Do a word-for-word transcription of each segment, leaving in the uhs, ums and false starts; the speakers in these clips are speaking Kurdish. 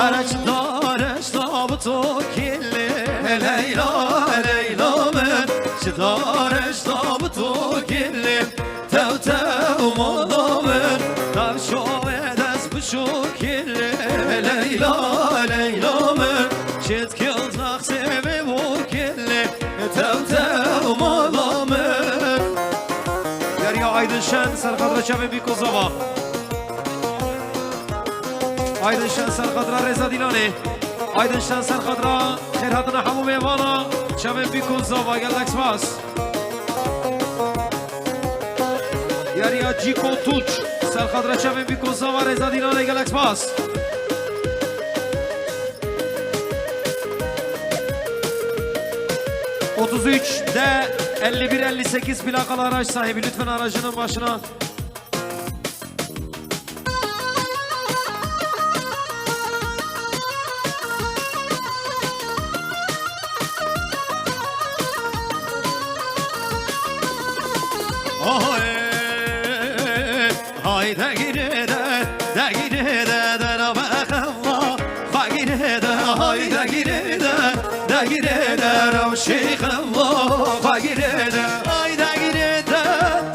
Ara çi dare ji da bi to kile, Leyla, Leyla min, çi dare ji da bi to kile, tew tew mala min, tavşo ve dest bi şo kile, Leyla, Leyla min, çit kil zaxsê ve bo kile, tew tew mala min. Derya Aydın Şen, serqadra çavên Bîko Zava. Aydın Şen serqadra Rêza Dîlanê. Aydın Şen serqadra xêrhatina hemû mêvana çavên Bîko Zava, gelek spas. Yariya Cîko Tunç serqadra çavên Bîko Zava, Rêza Dîlanê, gelek spas. Otuz üç D elli bir elli sekiz plakalı araç sahibi, lütfen aracının başına. Oy, hay degire de, degire de, dera bexemla. Xwe gire de, hay degire de, degire de, rewşê xemla. Xwe gire de, hay degire de,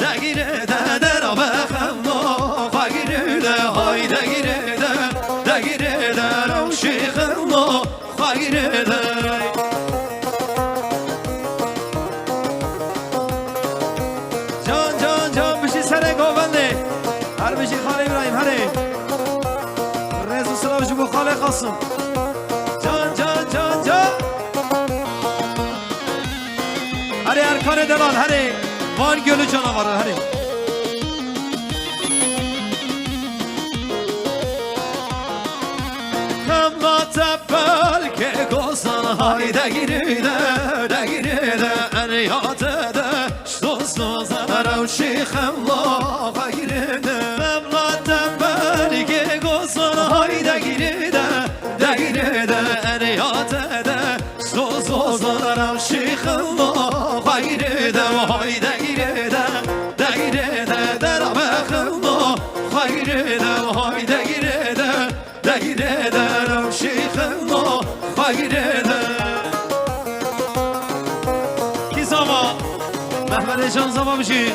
degire de, dera bexemla. Xwe gire de, hay degire de, degire de, rewşê xemla. Xwe gire de. Can, can, can, bijî serê govendê. Her bijî Xalê Îbrahîm, herê. Rêz û silav ji bo Xalê Qasim. Can, can, can, can. Herê Erkanê delal, herê. Van Gölü canavarı, herê. Xemla tepelkê gozan, hay degire de, degire de, en yate de, şto soza rewşê xemla, xwe gire de. Xemla tepelkê gozan, hay degire de, degire de, en yate de, şto soza rewşê xemla, xwe gire de, hay degire de, degire de, dera bexemla, xwe gire de, hay degire de. Degire de rewşê xemla, xwe gire de. Kî zava? Mehmedê Can zava bijî.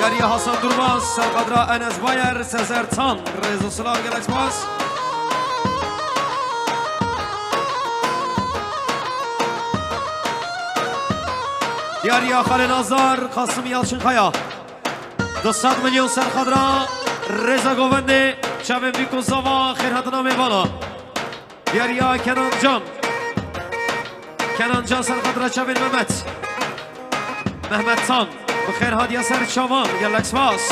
Yariya Hasan Durmaz, serqadra Enes Bayer, Sezer Tan, rêz û silav, gelek spas. Yariya Xalê Nazar, Qasim Yalçınkaya. Du sed milyon serqadra rêza govendê çavên Bîko Zava, xêrhatina mêvana. Yariya Kenan Can. Kenan Can serqadra çavên Mehmet. Mehmet Tan. Bi xêr hatiye ser çavan. Gelek spas.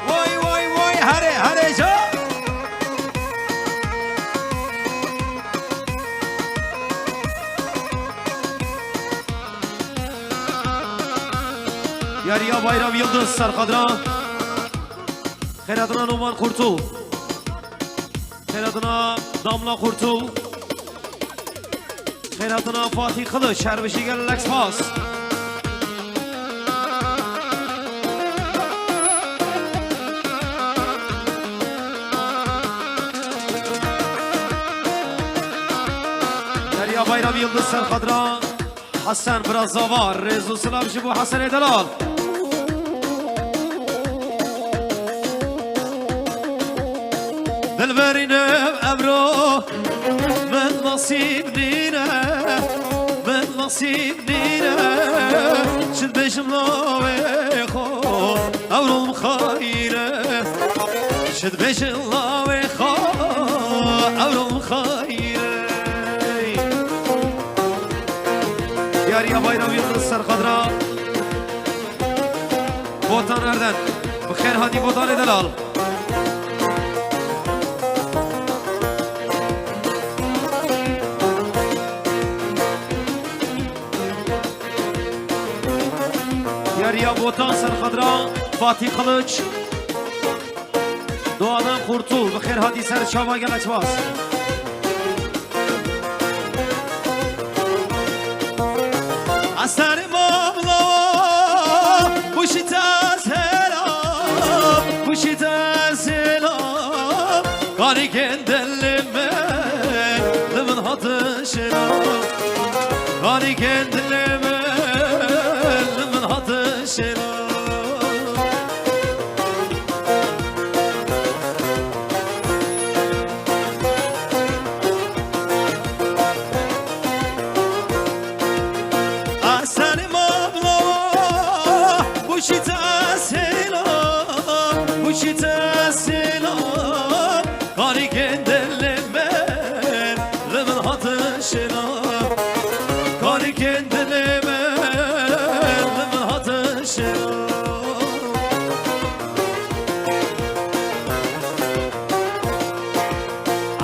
Vay, vay, vay, herê, herê ca. Yariya Bayram Yıldız serqadra. Xêrhatina Numan Kurtul. Xêrhatina Damla Kurtul. Xêrhatina Fatih Kılıç, her bijî, gelek spas. Derya Bayram Yıldız serqadra Hasan Brazava, rêz û silav ji bo Hasanê Delal. Dilberî ne evro min nasîb nîne, min nasîb nîne. Çi dibêjim lawê xwe, ewro min xayîr e. Çi dibêjim lawê xwe, ewro min xayîr e. Yariya Bayram Yıldız serqadra Botan Erden. Bi xêr hatî Botanê delal. Yariya Botan serqadra Fatih Kılıç. Doğadan Kurtul, bi xêr hatî ser çava, gelek spas. Eserê mamla, kuşî te sela, kuşî te sela. Karîkên dilê min, li min hate şela. Karîkên dilê min, li min hate şela. Eselî mabla, bu şî te sêla, bu şî te sêla. Karîkên dilê min, li min hate şêla. Karîkên dilê min, li min hate şêla.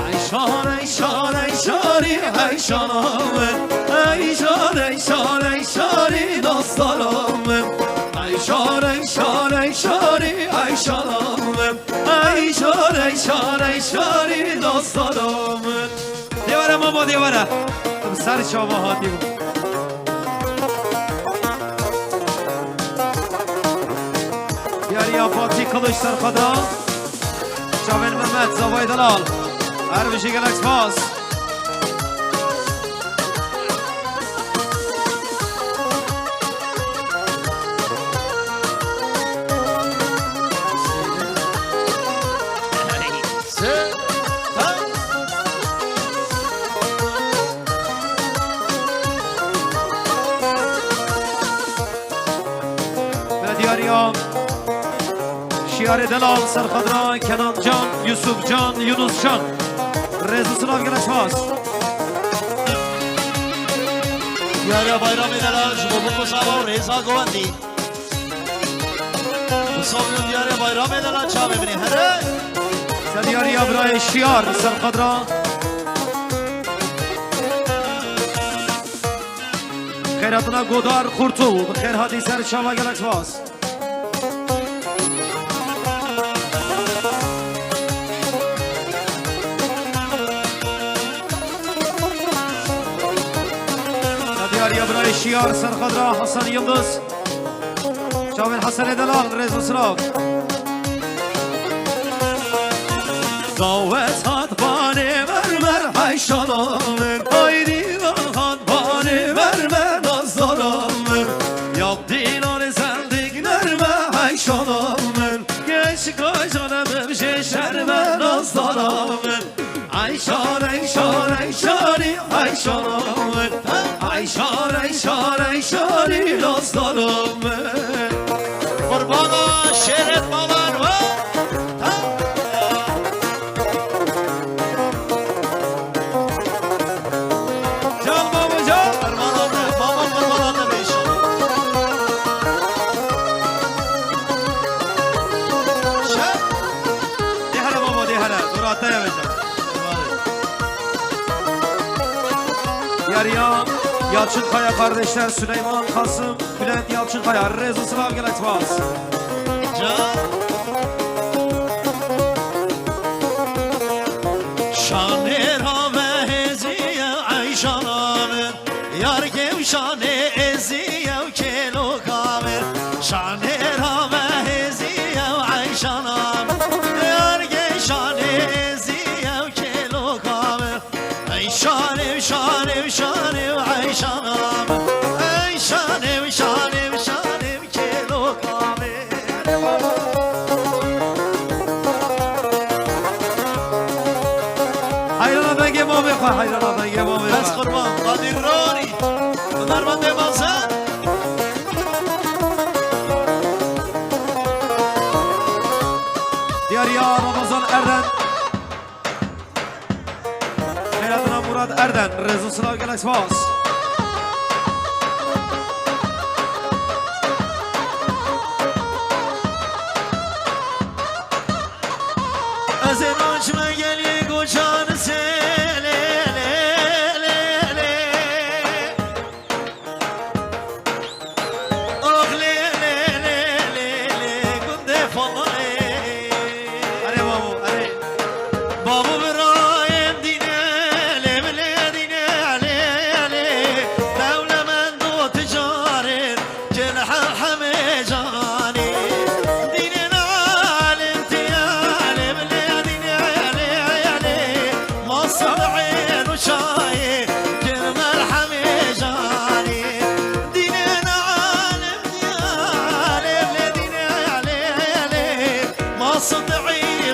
Eyşan, eyşan, eyşanî, eyşana min. Eyşan, eyşan, eyşanî, dostana min. Eyşan, eyşan, eyşanî, eyşana min. Eyşan, eyşan, eyşanî, dostana min. Dêwere mama, dêwere. Em ser çava hatî bû. Diyariya Fatî Kılıç serqedra. Çavên Mehmet, Zavay Delal. Her bijî, gelek spas. Ve diyariya Şiyarê Delal, Serxedra, Kenan Can, Yusuf Can, Yunus Can. Rêz û silav, gelek spas. Diyariya Bayramê Delal ji bo bikoşava û rêza govendî. Musavî û diyarê Bayramê Delal çavê min ê here. Sediyariya birayê Şiyar, Serxedra. Xêratina Godar Xurtul, bi xêr hatî ser çava, gelek spas. Diyariya birayê Şiyar, Serxedra, Hasan Yıldız. Çavên Hasanê Delal, rêz û silav. Dawet hat banê mermer, eyşana min. Haydi hat banê mermer, nazdana min. Yap dîlanê zendîk nerme, eyşana min. Geç kajane bimjê şerme, nazdana min. Eyşan, eyşan, eyşanî, eyşana min. Eyşan, eyşan, eyşanî, dostana min. Qurbana şêret balan we. Can baba can. Qurbana te, baba qurbana te be inşallah. Şer. Dê here baba, dê here. Dur, ataya vereceğim. Diyariya Yalçınkaya kardeşler, Süleyman, Kasım, Bülent Yalçınkaya, rêz û silav, gelek spas. Şanê ra ve hêziye eyşana min. Yar kewşanê êziye û kêloka min. Şanê ra ve hêziye eyşana min. Yar kewşanê êziye û kêloka min. Ey şanê, şanê, şanê, ey şanam. Ey şanê, şanê, şanê, kêloka min. Heyrana dengê mamê xwe, heyrana dengê mamê xwe. Ez qurban, Qadir Ronî. Hunermendê Mazhar. Diyariya Ramazan Erden. Xêratina Murat Erden, rêz û silav, gelek spas. Ez ê naçime geliyê goçan sê, lê, lê, lê, lê. Ax lê, lê, lê, lê, lê, gundê Falalê. Erê babo.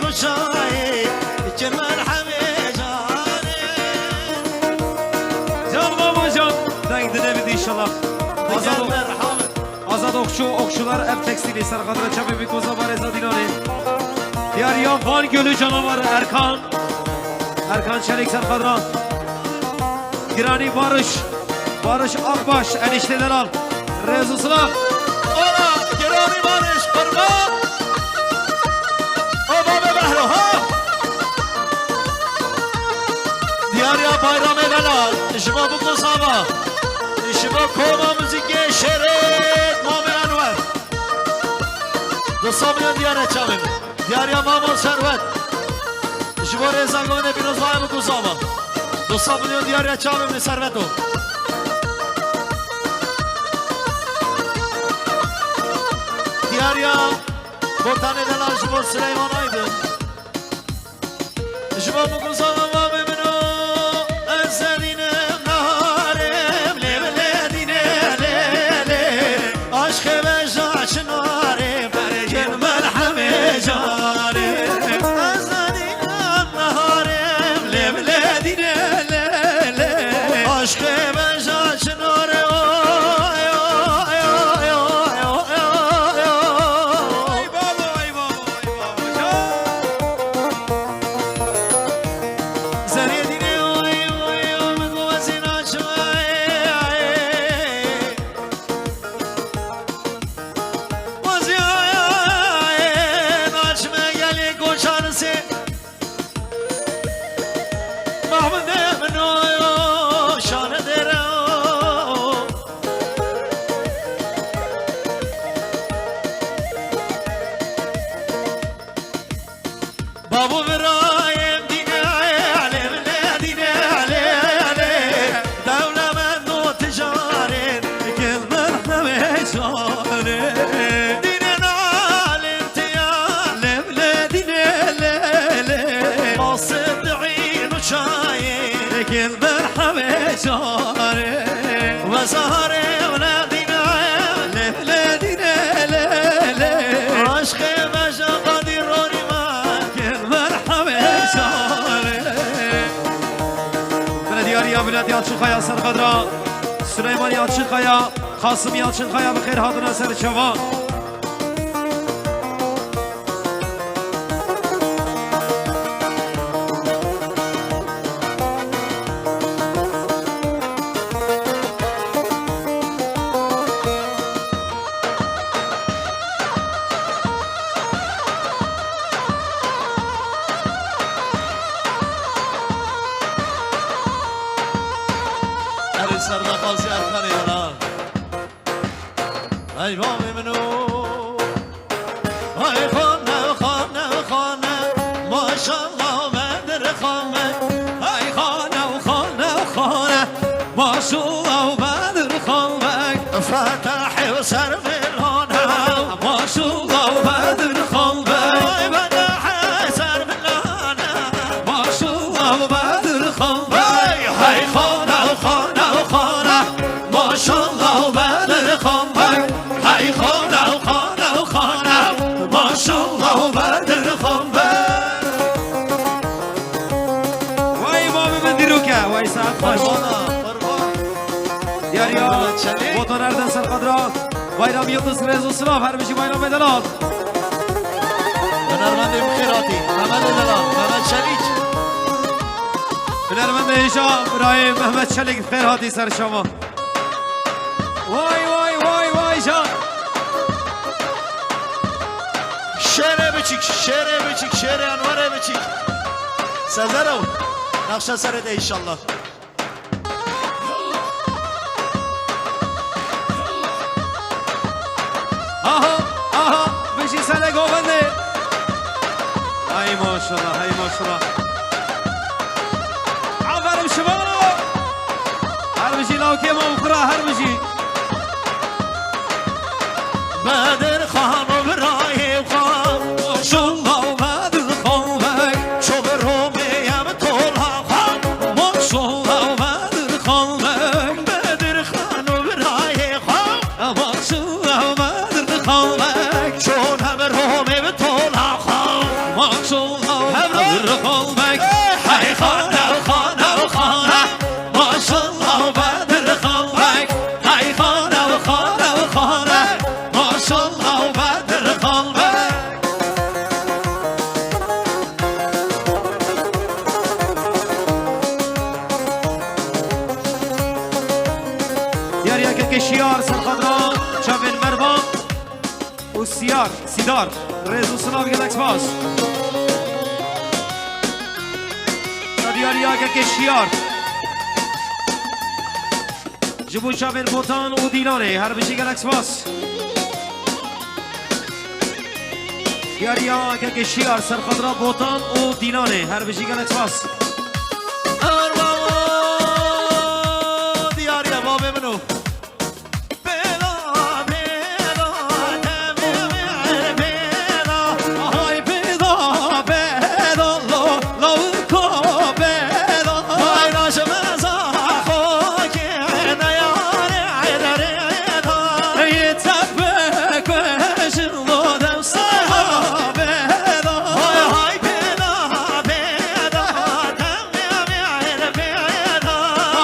Rojayê, dikin merhemê canê. Can mama can, deng dine bidî inşallah. Azad, Azad Okçu, Okçular ev tekstîlê ser xatira çavê Mîkoza Barêza Dîlanê. Diyar ya Van Gölü canavarı Erkan. Erkan Çelik ser xatira. Giranî Barış, Barış Akbaş, enişte delal. Rêz û silav. Ola, Giranî Barış, qurban. O babê Behro, ha. Diyar ya Bayramê delal, ji bo Bikûz Ava. Ji bo koma muzîkê şêrê Mamê Enwer. Du sed milyon diyar ya çavê min. Diyar ya Mamo Serwet. Ji bo rêza govendê pîrozbahê Bikûz Ava. Du sed milyon diyar ya çavê min Serweto. Diyar ya Botanê delal ji bo Sileyman Aydin. Ji bo Bikûz Ava babê min o, ez zedînim narim, lê bi lê dîne lê lê. Aşkê beja çinarê, bergên merhemê canê. Ez zedînim narim, lê bi lê dîne lê lê. Aşkê beja çinarê, oy, oy, oy. Ay babo, ay babo, ay babo. Zerê dîne, oy, oy, oy, min got ez ê naçim, ay, ay. Ez ê, ay, ay, naçim gelê Koçanisê. Mahmudê min o, şanê dêre o. Babu birayê min dîne lê, lê dîne lê, lê. Dewlemend û ticarên, gel merhemê canê. Dîne nalên tiya, lê, lê dîne lê, lê. Qasê di'în û çayê, gel merhemê canê. Ve zaharê wele dîne, lê, lê dîne lê, lê. Aşkê beja Qadir Ronî me. Gel merhemê canê. Bine diyar ya Bülent Yalçınkaya ser xatira. Süleyman Yalçınkaya, Kasım Yalçınkaya bi xêr hatine ser çava. Erê serdexwazî Erkanê yana. Ey bavê min o. Ay xane, xane, xane. Maşallah Bedir xane. Ay xane, xane, xane. Maşallah Bedir xane. Fetahê û servilane. Maşallah Bedir xane. Ay Fetahê servilane. Maşallah Bedir xane. Hey, hey, xane, xane, xane. Maşallah Bedir xan bey, hey xana, xana, xana. Maşallah Bedir xan bey. Vay babê min dîrok e, vay saet xweş. Qurban, qurban. Diyar ya, Mehmet Çelik. Botan Erdem Serkadra, Bayram Yıldız, rêz û silav, her bijî Bayram Medelan. Hunermendê min xêr hatî, Mehmet Medelan, Mehmet Çelik. Hunermendê hêja, birayê Mehmet Çelik, xêr hatî ser şama. Vay, vay, vay, vay can. Şêrê biçik, şêrê biçik, şêrê Enwerê biçik. Sezer ew. Nexşe serê de inşallah. Aha, aha, bijî Sele Govendê. Ay maşallah, ay maşallah. Aferin şima. Her bijî lawkê me û xira her bijî. Bedir Xan û birayê xwe. Maşallah Bedir Xan bey. Ço bi Romê em tola xwe. Maşallah Bedir Xan bey. Bedir Xan û birayê xwe. Maşallah Bedir Xan bey. Ço ne bi Romê bi tola xwe. Maşallah Hevra! Hey! Hey xane, xane, xane, maşallah Bedir xalbek. Hey xane, xane, xane, maşallah Bedir xalbek. Diyar ya kekê Şiyar, serxadra çavên Mervan. û Siyar, Sîdar. Rêz û silav gelek spas. Diyariya kekê Şiyar. Ji bo çavên Botan û Dîlanê. Her bijî gelek spas. Diyariya kekê Şiyar, serxadra Botan û Dîlanê. Her bijî gelek spas. Erwa diyariya bavê min o.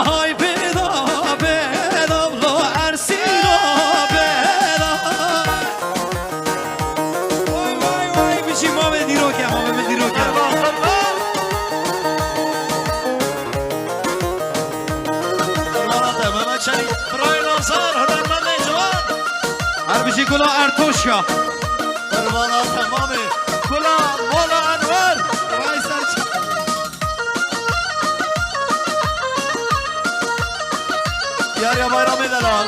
Hay bêda bêda lo ersî lo bêda. Vay vay vay, biçî mavê dîroke, mavê min dîroke. Qurban, qurban. Qurban te, Mehmet Çelik, Brian Ozan, hunermendê ciwan. Her bijî gula Ertoşya. Qurbana te mavê, gula Mola Enwer. Vay ser Diyariya Bayramê delal.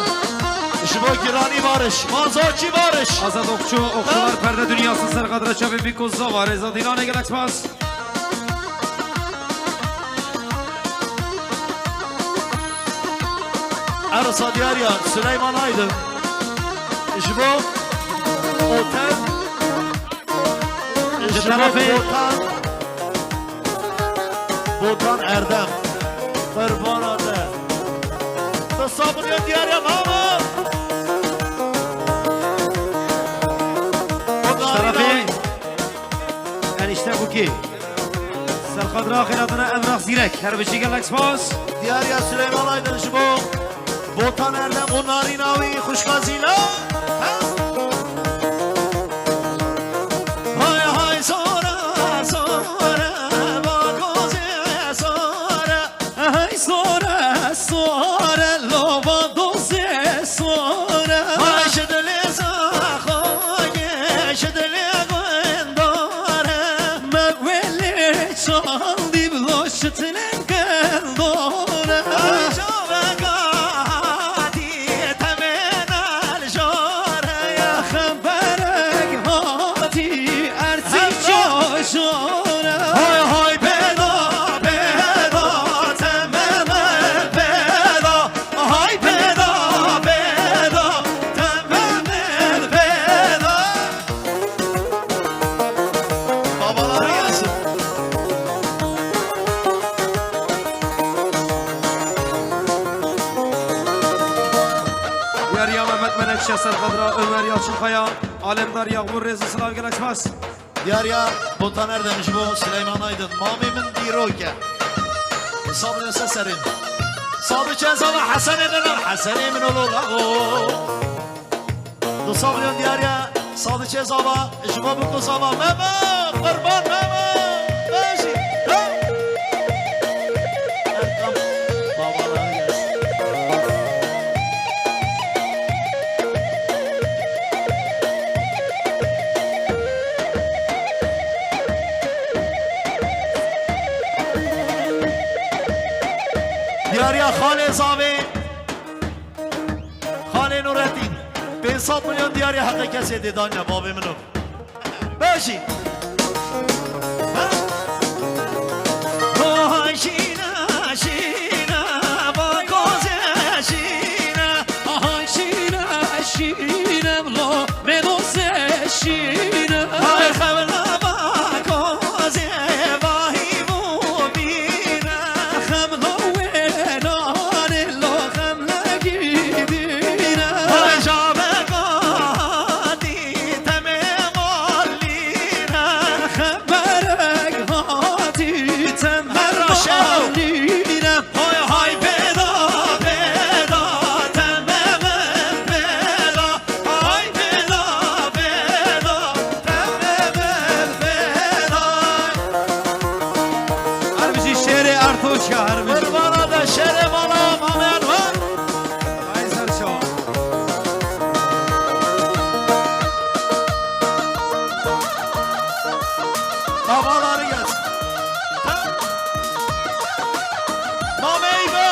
Ji bo Giranî Barış, Mazokî Barış. Azad Okçu, Okçular Perde Dünyası serxadra çavê Bîko Zava, rêza Dîlanê gelek spas. Ersa Diyariya, Süleyman Aydın. Ji bo Otel. Ji Ji bo terefê Botan. Botan Erdem. Qurbana te. Te sabirê diyar ya mama. Ji terefê Enişte Bukî. Serxadra xêratine Emrah Zîrek. Her bijî gelek spas. Diyar ya Süleyman Aydın ji bo Botan Erdem û narîna wî xwişka Zîla. Hay hay sore, sore, bagozê sore. Hay sore, sore, lo bagozê sore. Hay ji dilê Zaxoyê, ji dilê Gundare. Me welê çandî bilo şitine Ay, çaveka hatî temena li jore ye. Xeberek hatî ertî Hemra. Jojore. Hay, hay, pêda, pêda, temena pêda. Hay, pêda, pêda, temena pêda. Babalar gelsin. Diyariya Mehmet Menekşe Serxadra Ömer Yalçınkaya, Alemdar Yağmur Rêz û Silav gelek spas. Diyariya Botan Erdem ji bo Süleyman Aydın, mamê min dîrok e. Sabrê se serê. Sabrê çend sala Hesenê min, Hesenê min olo lago. Du sax milyon diyar e, Sadiçê Zava, ji bo Biko Zava, Memo, qurban Memo, bejî, ha? Erkan, babalar gelsin. Diyariya Xalê Zavê. Xalê Nurettin, pênc sed milyon diyarê heqê kesê dê danya bavê min o. Bejî. Ha? Oha şîne, şîne, bakozê şîne. Aha şîne, şîne, lo, medozê şîne. Ay xevla bakozê vahî bû bîne. Xevla wê nane, lo, xevla gîdîne. Ay şaveka hatî temê malîne. Şehrimiz. Qurbana da şerê mala Mame Elvan. Ay serçe. Babaları gelsin. Ha? Mame İbo.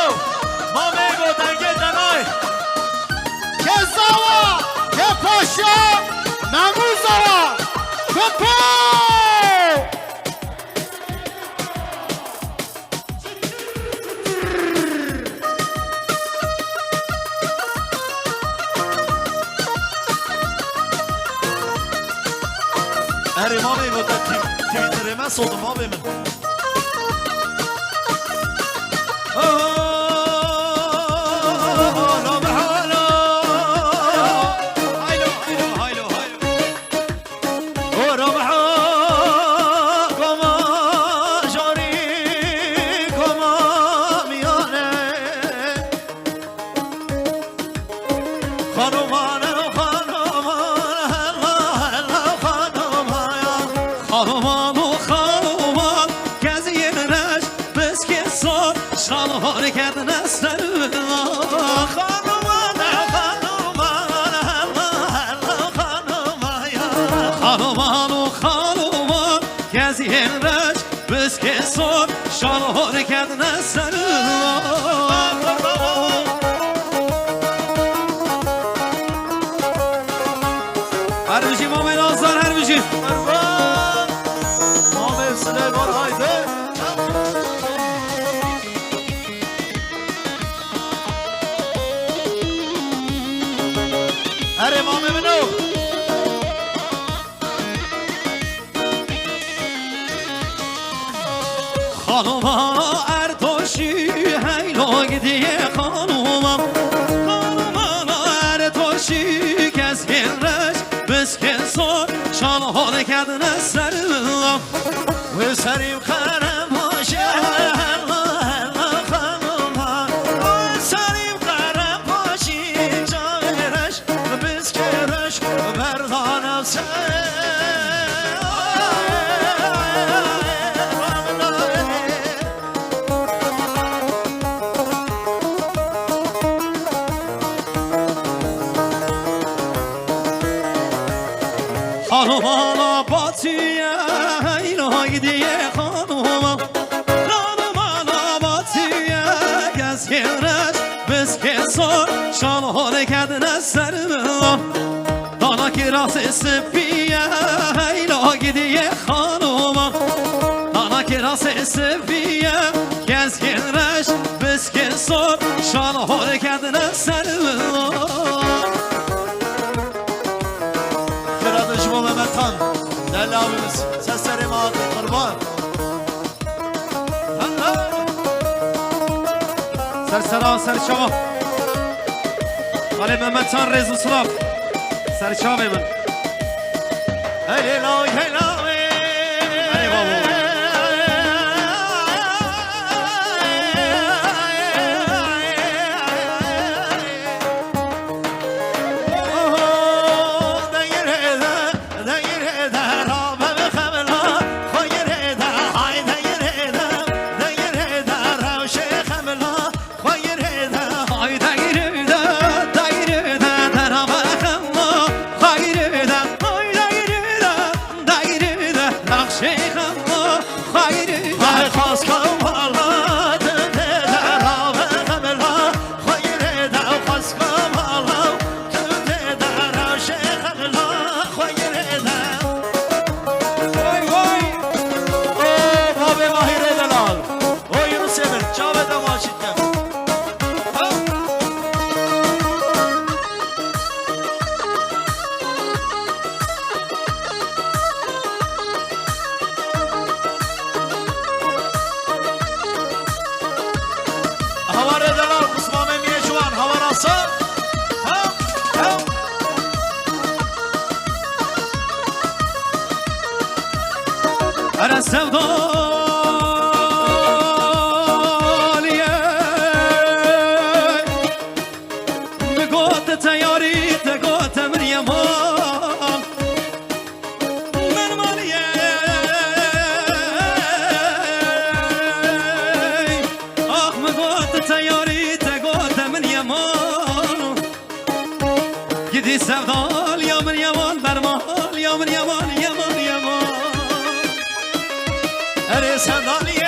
Mame İbo, denge denay. Kezawa, Kepaşa, Memuzava, Köpek! Erê, mavê gote Twitterê me sodim, mavê min. Haylo, haylo, haylo, haylo. Ora meha koma jarî koma miyane. Xanûman, xanûman, hela, hela, xanûmaya. Xanûman û xanûman, keziyên reş, piskên sor, şal hor ketine ser. Xanûman, xanûman, hela, hela, xanûmaya. Xanûman û xanûman, keziyên reş, piskên sor, şal hor ketine ser. Her bijî Mamê Nazar, her bijî. Mamê Silêman, haydi. Erê mamê min o. Xanûma Erdoşî heylo gidiye xanûma. Xanûma Erdoşî, keziyên reş, piskên sor, şal hol kedine ser. Wê serî qerem hoşe, hela, hela, xanûma. Wê serî qerem hoşî, çavê reş. Piskê reş berdane ser. Xanûma Batîye heyna gidiye xanûma. Xanûma Batîye, keziyên reş, piskên sor, şal hol kedine ser. Dana kirasê spî ye, heyla gidiye xanûma. Dana kirasê spî ye, keziyên reş, piskên sor, şal hol kedine ser. Xira de ji bo Mehmet Han, delal, ser serê me hate qurban. Ser sera, ser çava. Alê Mehmet Can, rêz û silav. Ser çavê min. Hey, hey, la, hey, la, hey. Hey, babo. Oho, dengir, hey, de. Dengirê de rabe bi xemla, xwe girê de, hay dengirê de, dengirê de rewşê xemla, xwe girê de, hay dengirê de, dengirê de, de rabe xemla, xwe girê de, hay dengirê de, dengirê de rewşê xemla, xwe girê de. Hay xaska wala, tu tê de rabe xemla, xwe girê de, xaska wala. Tu tê de rewşê xemla xwe girê de. Vay, vay. O, babê Mahîrê delal. O, Yunusê min, çavê te maşî dikim. Ha? Hawarê delal, qismamê mîye ciwan, hawara sar. Ha? Ha? Ere sevdaliyê, mi gote te yarî, te gote min ye mal. Min maliyê. Sevdaliya min yewan, bermaliya min yewan, yewan, yewan. Erê sevdaliya